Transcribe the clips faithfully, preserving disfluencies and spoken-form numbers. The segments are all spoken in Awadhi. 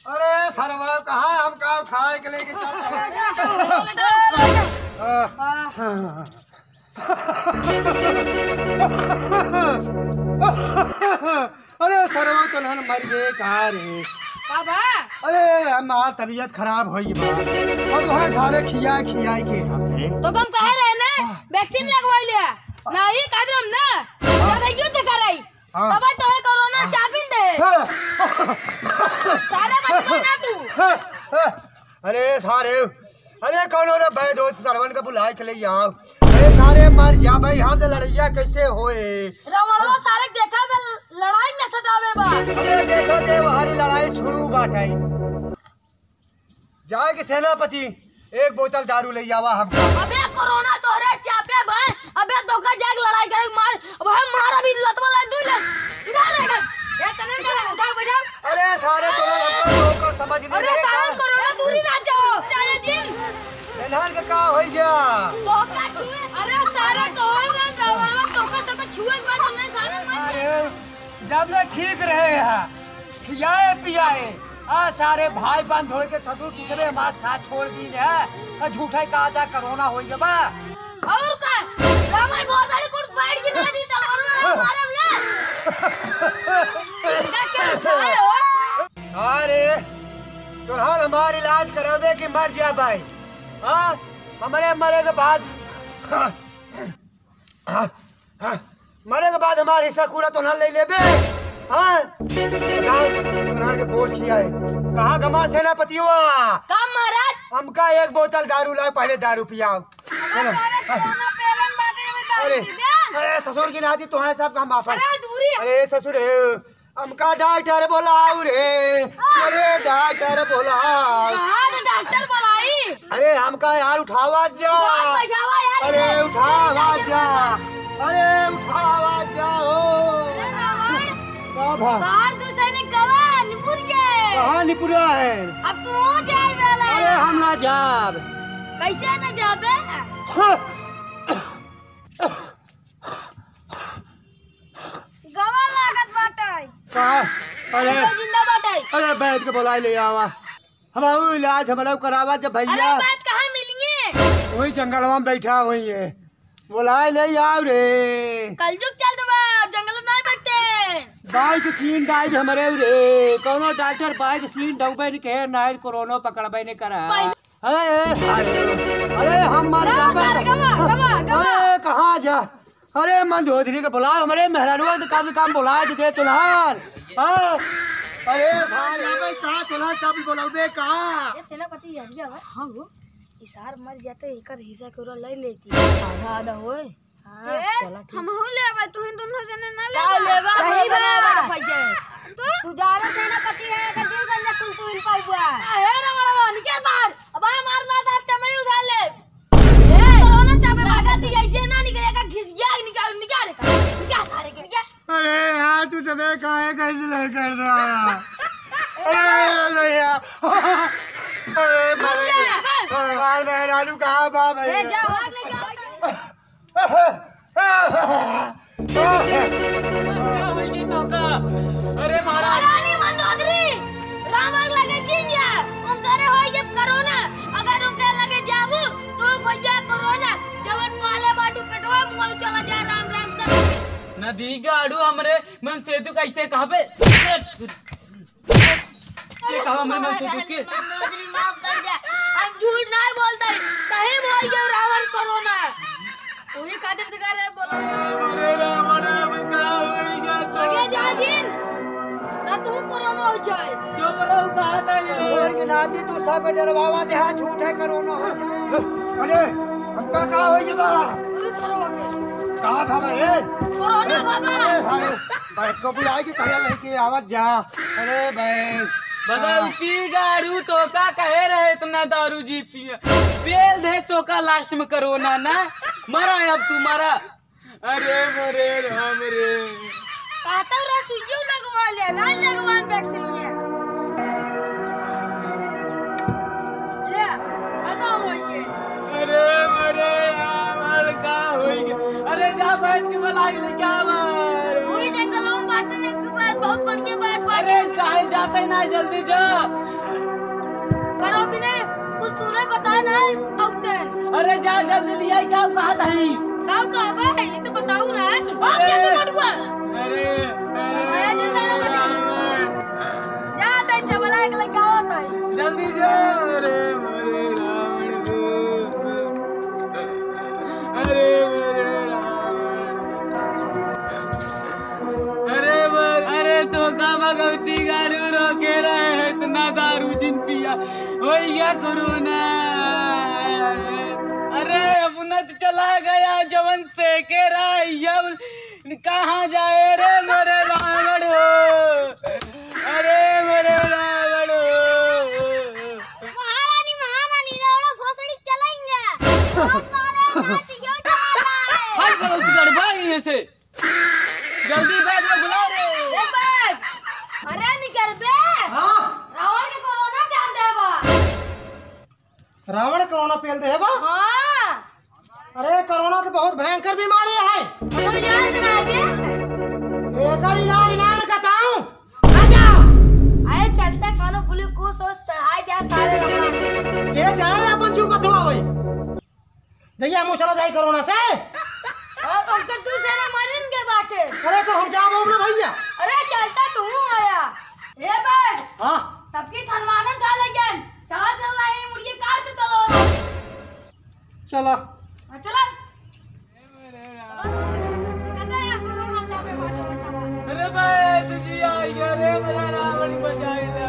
अरे सरवा, कहाँ हमका उठाए के लेके चल रहे? अरे सरवा, तो नहन मर गए का रे? का बा? अरे हमार तबीयत खराब होई बा। और तुम्हारे सारे खियाए खियाए के हमें। तो हम कहे रहे ना, हाँ। वैक्सीन लगवाई ले। नहीं, कादरम ना। हाँ। ज्यादा युद्ध कराई। हाँ। तब तोहे कोरोना हाँ। चापिन दे। हाँ। सारा बचबा ना तू। हाँ, हाँ। अरे सारे, अरे कौनो रे बैद होत सरवन का बुलाए के ले आओ। अरे सारे मर जा भाई, हम तो लड़ैया कैसे होए? रावणवा सारे देखा बे लड़ाई न सदावे बा। अबे देखो दे हमारी लड़ाई शुरू बाटे। जाए के सेनापति एक बोतल दारू ले आवा हमका। अबे कोरोना तोरे चापे भाई, अबे तोका जाके लड़ाई करे मार, अब हम मार अभी लतवा ला दू ले। इधर रे गन। ए तने कर उठा बैठा। अरे सारे तोरे हमका लोग कर समझ नहीं अरे रहे सारे का? कोरोना दूरी ना जाओ। जाए जिन। एनहर के का होई गया? तोका छुए, अरे सारे तोरे ना रावणवा तोका सब छुए के बाद उन्हें सारे मर जाए। अरे जब ले ठीक रहे हैं, खियाए पियाए, आ सारे भाई बंद होए के ससुर कितने हमार साथ छोड़ दी है, आ झूठा ही कहा था कोरोना होई गया बा। और का? रावण बहुत सारी कुट बैठ के ना दी तो और हमारे भैया। क्या क्या खाए हो? अरे, तोहार हमार इलाज करावे कि मर जा भाई। हाँ, हमारे मरे के बाद हाँ, हाँ, मरे के बाद हमार हिस्सा पूरा तोहन ले लेबे। हाँ? बताओ, तोहन के बोझ किया है। कहाँ गमा सेनापति हुआ? का महाराज? हमका एक बोतल दारू लाओ, पहले दारू पियाओ। चलो। अरे, अरे, अरे, ससुर की नाती, तोहन सब काम वापस। अरे, दूरी। अरे, ससुर, ए, हमका डॉक्टर बोलाओ रे, अरे डॉक्टर बोलाओ। कहाँ से डॉक्टर बोलाई? अरे हमका यार उठावा जा। उठावा, बैठावा यार, अरे इधर। उठावा जा, अरे उठावा जा ओ। अरे रावण, का भा? कार दूसरे ने गवा निपुर के। कहाँ निपुरा है? अब तू जाए वाला। अरे हम ना जाब। कैसे ना जाबे? हाँ। गवा लागत बाटे। का? अरे, अरे, जिंदा बाटे। अरे, बैद के बोलाए ले आवा। हमारू इलाज हमारा करावा जब भैया। अरे, बैद कहाँ मिलिए? वही जंगलवा में बैठा हुई है। बोलाए ले आओ रे। कलजुग चल दबा, अब जंगल में नहीं बैठते। बाइक सीन डाइज हमारे रे। कौनो डॉक्टर बाइक सीन डौबे नहीं कहे, नहीं कोरोना पकड़बे नहीं करा। पहले अरे, अरे, अरे, हम मर गवा, जाबे। सारे, गवा, गवा, गवा। अरे, कहाँ जा? अरे, मंदोदरी के बुलाओ, हमरे मेहरारुआ के काम, काम बुला दे, दे तुलहन। हाँ? अरे, सारे, अबे, कहाँ तुलहन, कब बुलाओबे, कहाँ? ये सेनापति यार, क्या हुआ? हाँ, वो। इसार मर जाते, एकर हिस्सा के ओरा ले लेती। आधा, आधा होए। हाँ, ए, चला ठीक। हमहू लेबै, तुहीं दुनो जने ना का लेबा? लेबा? सही बा। बा, बा, बा, भाई जाए। तू? तू जा रे सेनापति है, एक दिन संजय कुल तू इन पाउबा। ए, रे बड़ा बा, निकल बाहर। अब आ मारना था, चमड़ी उठा ले। ए, कोरोना चापे भागा थी, ऐसे ना निकलेगा, घिस गया, निकाल, निकाल, निकाल सारे के, निकाल। अरे यार, तू सबे काहे कैसे नहीं कर रहा? अरे भैया, अरे भाई, जा, भाई। भगवान मेहरारू कहाँ बा ए, भैया? जा, भाग ले, जा। का होई गई तोका? अरे महाराज। महारानी मंदोदरी, रावण लगे जिन जा, उनकरे होई गए कोरोना। अगर उनके लगे जाबू, तो भैया कोरोना, जवन पाले बाटू पेटवा, मुआ चला जा, राम राम सब। नदी गाड़ू हमरे मन से तू कैसे कहबे? ये कहवा मैं, मैं सोचू के? मंदोदरी माफ कर दे। हम झूठ नहीं बोलते, सही बोल गए रावण कोरोना। वही खातिर तो कह रहे बोलो। अरे रावण, अब का होई गया तो? आगे जा जिन, ना तुम कोरोना हो जाए। जो बोला वो कहा था ये। और के नाती तू सब डरवावा दे, हाँ, झूठ है कोरोना हो जाए। अरे, हमका का होई बा? अरे सरवा के। का बाबा, ए? कोरोना बाबा। अरे, अरे, बैठ को बुलाए के कहिया लेके आवत जा। अरे भाई। भगवती गाड़ू तोका कहे रहे इतना दारू जी पिया। पेल दे तोका लास्ट में कोरोना ना। मरा अब तू मरा। अरे मरे राम रे। कहता रहा सुइयो लगवा ले, नहीं लगवान वैक्सीन ये। ले, खत्म हो गए। अरे मरे राम, का होई गए? अरे जा बैठ के बुला के लेके आवा। वही जंगल में बांटने के बाद बहुत बढ़िया बात बात अरे है। काहे तै ना जल्दी जा। करो भी नहीं, कुछ सुने बताए ना, औते। अरे जा जल्दी लिया, क्या कहा था ही? का कहबे? ये तो बताऊ ना। आ, अरे, जल्दी मत हुआ। अरे, अरे, आया जो सारा पता। रावण। जा, तै चबला एक लड़का होता है। जल्दी जा। अरे, अरे, रावण को। अरे, अरे, रावण। अरे, अरे, तो का भगवती गाड़ू रोके रहे, इतना दारू जिन पिया, होई गया कोरोना। अरे, अपना तो चला गया, जवन से के रहा, ये कहाँ जाए रे मेरे रावण हो? अरे, मेरे रावण हो। महारानी, महारानी, रावण भोसड़ी चलेंगे। हम सारे नाच यो चला रहे। हट, बस गड़बड़ ही है से। जल्दी बैग में बुला रे। ए बैग, अरे निकल बे। हाँ? रावण के कोरोना चाल दे बा। रावण कोरोना पेल दे बा? हाँ। अरे कोरोना तो बहुत भयंकर बीमारी है। कोई इलाज ना है बे। एकर इलाज ना न बताऊं। आ जा। अरे चलता कोनो ग्लूकोज ओस चढ़ाई दिया सारे रमणा। ये जा रे अपन जीव बतवा होई। जइया मुँह चला जाई कोरोना से। और उनके दू सेना मरिन के बाटे। अरे तो हम जाबो ना भइया। अरे चलता तू आया। ए बैग। हाँ। तब की थनमाना उठा ले जान। चला चल रहे हैं मुर्गी काट के चलो। चला। हाँ, चला। कहता है कोरोना चापे मारता मारता। अरे भाई तुझे आई गया रे मेरा रावण बचाइला।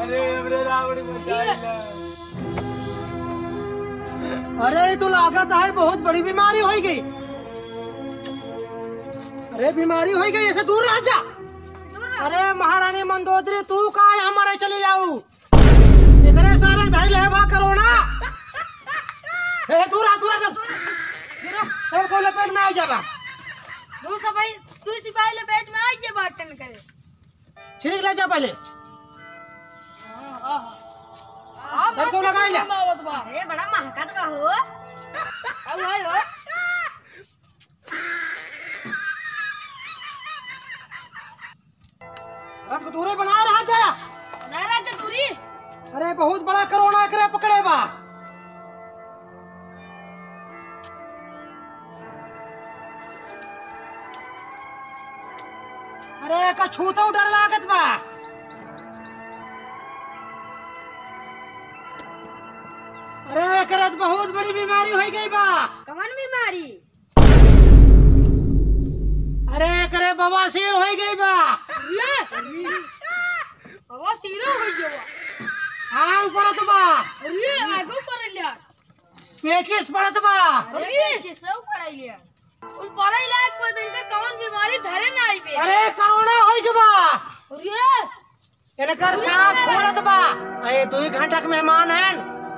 अरे मेरा रावण बचाइला। अरे, ये तो लागत है बहुत बड़ी बीमारी होई गई। अरे, बीमारी होई गई, ऐसे दूर रह जा। दूर रह। अरे, महारानी मंदोदरी, तू का है हमारे चली जाऊ? इतने सारे धैल है बा कोरोना। ए, दूर आ, दूर आ, दूर। सब कोई लपेट में आ जाबा। दू सिपाही, दू सिपाही लपेट में आ गए बाटन करे। छिड़क ले जा पहले। हाँ, हाँ, हाँ। सरसों लगाई ले। आवत बा। अरे, बड़ा महकत बा हो। आउ, आइ हो। राज को दूरे बना रहा जा। बना रहा जा दूरी। अरे, बहुत बड़ा कोरोना एकरे पकड़े बा। अरे, एका छूतौ डर लागत बा। अरे, एकरा त बहुत बड़ी बीमारी होइ गई बा। कवन बीमारी? अरे, एकरे बवासीर होइ गई बा। अरे, बवासीर होइ गई बा। आग पड़त बा। अरे, आगो पड़ल यार। पेचिस पड़त बा। अरे, अरे। पेचिस सब पड़ाई लिया। उन पढ़ाई लायक कोई दिन के कौन बीमारी धरे ना आई बे। अरे, कोरोना होई के बा। अरे। इनकर सांस फूलत बा। अरे, दुई घंटा के मेहमान हैं।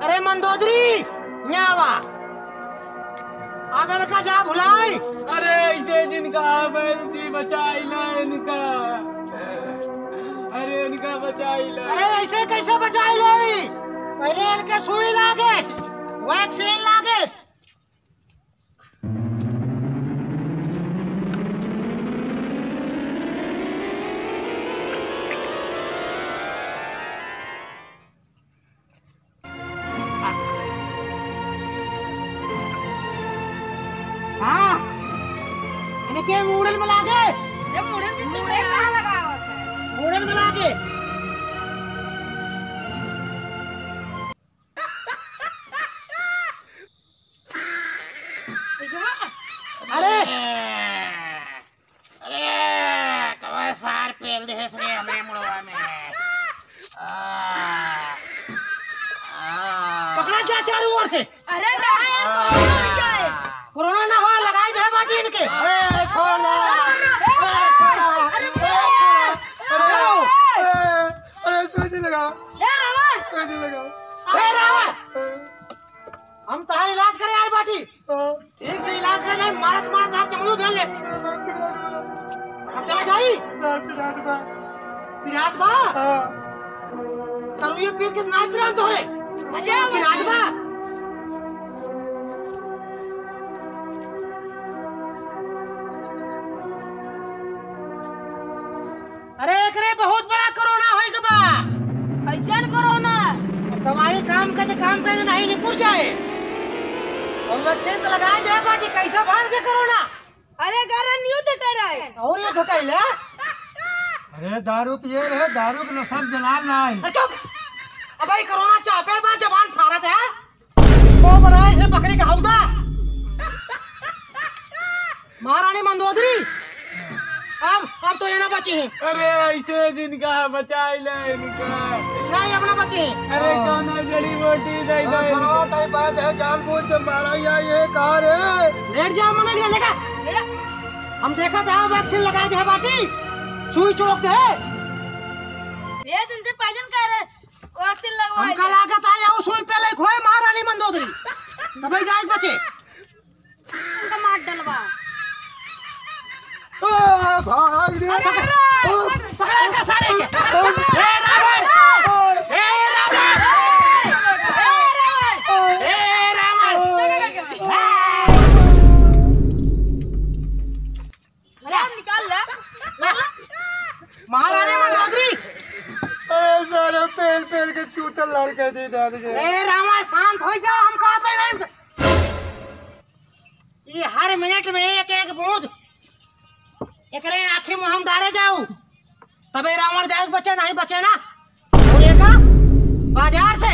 अरे, मंदोदरी, यहाँ आवा। अब इनका जा भुलाई। अरे, ऐसे जिनका बैल जी बचाई ला इनका। अरे, इनका बचाई ला। अरे, ऐसे कैसे बचाई लाई? पहले इनके सुई लागे, वैक्सीन लागे। हाँ, इनके मूड़न में लागे। अरे, मूड़न से तो मूड़न कहाँ लगावत है? मूड़न में लागे। अरे! अरे, कवा सार पेल देहेस रे हमरे मुड़वा में। आ, आ। पकड़ा जा चारों ओर से। अरे, ना, कोरोना हो जाए। कोरोना ना हो, लगाई दे बाटी इनके। अरे, छोड़ दे। अरे, छोड़ दे। अरे, अरे, अरे, अरे, सुई लगा। ए, रावण। सुई लगा। ए, रावण। हम तहार इलाज करे आए बाटी। हाँ। ठीक से इलाज करे नहीं, मारत मारत तहार चमड़ू धर ले। हम चला जाई। पिरात बा। पिरात बा? हाँ। तरुए पीत के ना पिरान तोहरे। मजा आवत पिरात बा। बा। अरे, तो काम पे नहीं निपुर जाए। और वैक्सीन तो लगाए दे बाटी, कैसे भाग के कोरोना? अरे, कारण युद्ध कर रहा है। और युद्ध कैले? अरे, दारू पिए रहे, दारू के नशा में जलाल ना आई। अरे, चुप। अबे, कोरोना चापे बा, जबान फाड़त है। वो बनाए से बकरी का हौदा। महारानी मंदोदरी, अब, अब तो ये ना बची है। अरे, ऐसे जिनका बचाई ले इनका। नहीं, अब ना बची है। अरे, हाँ। कौन है जड़ी बूटी दे अरे, दे सुनो, इनका। तई बात है, जानबूझ के मारा या ये कार है। लेट जा, मना किया, लेटा। लेटा। हम देखा था, वैक्सीन लगा दे बाटी, सुई चोक दे। ये इनसे पहचान कर रहे, वैक्सीन लगवा हमका ले। लागत है, या सुई पहले खोए महारानी मंदोदरी, तबे जाए बचे। इनका मार डलवा। ओ भाई रे। अरे, अरे, ओ। पकड़ इनका सारे के। हे रावण! हे रावण! हे रावण! अरे, निकाल ले। महारानी मंदोदरी। ए, सारे पेल पेल के चूतल लाल कर दी डाल के। ए, रावण, शांत हो जा, हम कहते नहीं। ई हर मिनट में एक एक बूंद एकरे आँखी में हम डारे जाऊ, तबे रावण जाए बचे, नहीं बचे ना। और एका बाजार से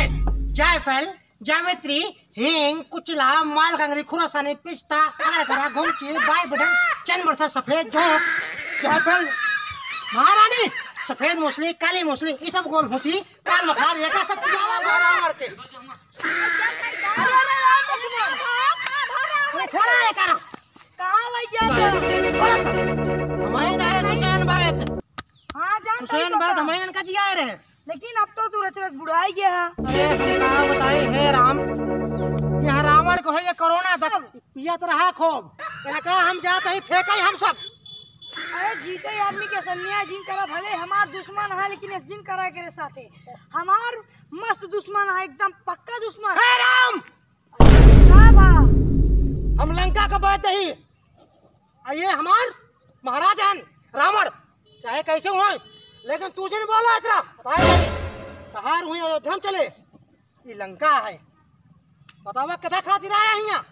जायफल, जावित्री, हींग, कुचला, मालकंगरी, खुरासानी, पिस्ता, अगरगरा, घुमची, बाई बटन, चंद बरसा सफेद, जो जायफल, महारानी, सफेद मूसली, काली मूसली, ई सब गोल भूसी, काल मखार, एका सब पियावा रावण के। अरे, छोड़ा ये करा। कहाँ लग गया था? थोड़ा सा। हमारे ना है सुसैन बात। हाँ, जानता हूँ सुसैन तो बात का। हमारे इनका जिया रहे। लेकिन अब तो तू रच रच बुढ़ाई गया है। अरे, हम का बताई, हे राम, यहाँ रावण को है ये कोरोना तक पियत रहा खूब। इनका हम जाते ही फेंका ही हम सब। अरे, जीते आदमी के सन्या जिन करा भले हमार दुश्मन है, लेकिन इस जिन करा के रे साथे हमार मस्त दुश्मन है, एकदम पक्का दुश्मन। हे राम! का बा? हम लंका का बात ही। आ ये हमार महाराज हन, रावण, चाहे कैसे हुए, लेकिन तू जिन बोला इतना, बताए नहीं। तहार हुई अयोध्या में चले, ये लंका है। बतावा, कथा खातिर आया हियाँ?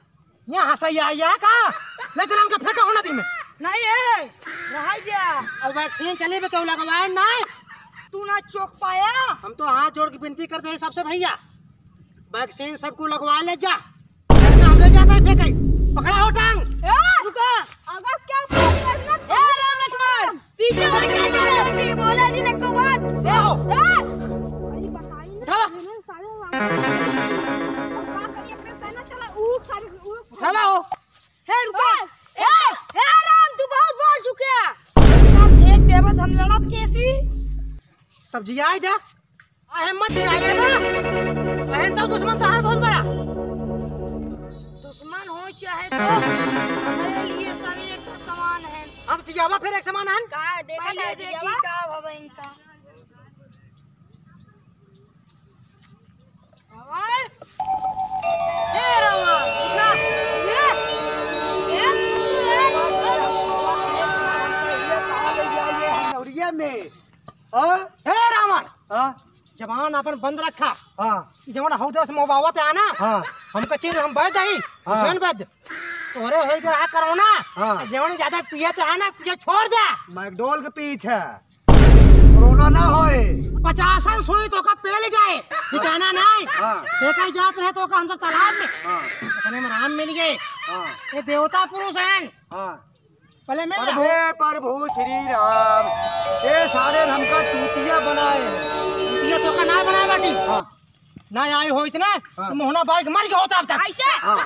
यहाँ हंसैया आया का? ले चल, हमके फेंका हो नदी में। नहीं है, रहाई जा। अब वैक्सीन चली भी क्यों लगवाए नहीं? तू ना चोक पाया। हम तो हाथ जोड़ के विनती करते हैं सबसे भैया, वैक्सीन सबको लगवा ले जा। वरना हम ले जाते हैं फेंकाई। पकड़ा हो टांग। ए, रुका। अगर क्या ए, राम लक्ष्मण, पीछे हो क्या जा रहे हो? बोला जी ने को बात। आओ। ए! अरे बताई ना, उठावा। मैंने सारे राम का करिए अपने सेना चला, ऊ सारे, ऊ उठावा हो। हे रुका। ए, ए, ए राम, तू बहुत बोल चुके हैं। इतना फेंक देबे तो हम लड़ब कैसी? तब जियाई दे। आहे मत जाए रे बा। बहन तो दुश्मन तो है बहुत बड़ा। दुश्मन हो चाहे दोस्त, हमारे लिए सब एक समान है। हम जियावा फिर एक समान है। का देखा पहले था देखी जियावा? का भवा इनका। रावण, ए रावण, उठा। ये, ये, ये, ये कहाँ ले जाइए हम नौरिया में? हाँ? हे रावण! हाँ? जबान अपन बंद रखा। हाँ। जवन हौदे से मोबावत है ना, हाँ। हमका चीज हम बैठ जाई, हाँ। हुसैन बैद। तोरे होई के रहा कोरोना। हाँ। जवन ज्यादा पियत है ना, पिए छोड़ दे। मैकडोल के पीत है। कोरोना ना होए। पचासन सुई तो का पेल जाए, ठिकाना नहीं। हाँ। देखा जात रहे तो का हम सब तालाब में। हाँ। इतने में राम मिल गए। हाँ। ये देवता पुरुष हैं। हाँ। पहले मिल प्रभु, जा। प्रभु श्री राम, ये सारे हमका चूतिया बनाए हैं। चूतिया तो का ना बनाए बाटी। हाँ। ना आई होइत ना, हाँ। तो मोहना बाई के मर गया होता अब तक। कैसे? हाँ।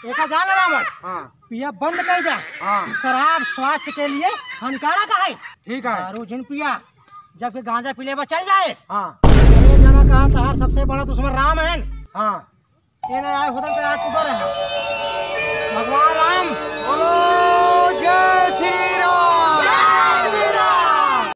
एका जान रावण। हाँ। पिया बंद कर दे। हाँ। शराब स्वास्थ्य के लिए हानिकारक है। ठीक है। दारू जिन पिया, जबकि गांजा पी लेबा चल जाए। हाँ। अरे जना कहा तहार सबसे बड़ा दुश्मन राम है। हाँ। ये ना आए होतन तो आज कुबर है। भगवान राम। बोलो जय श्री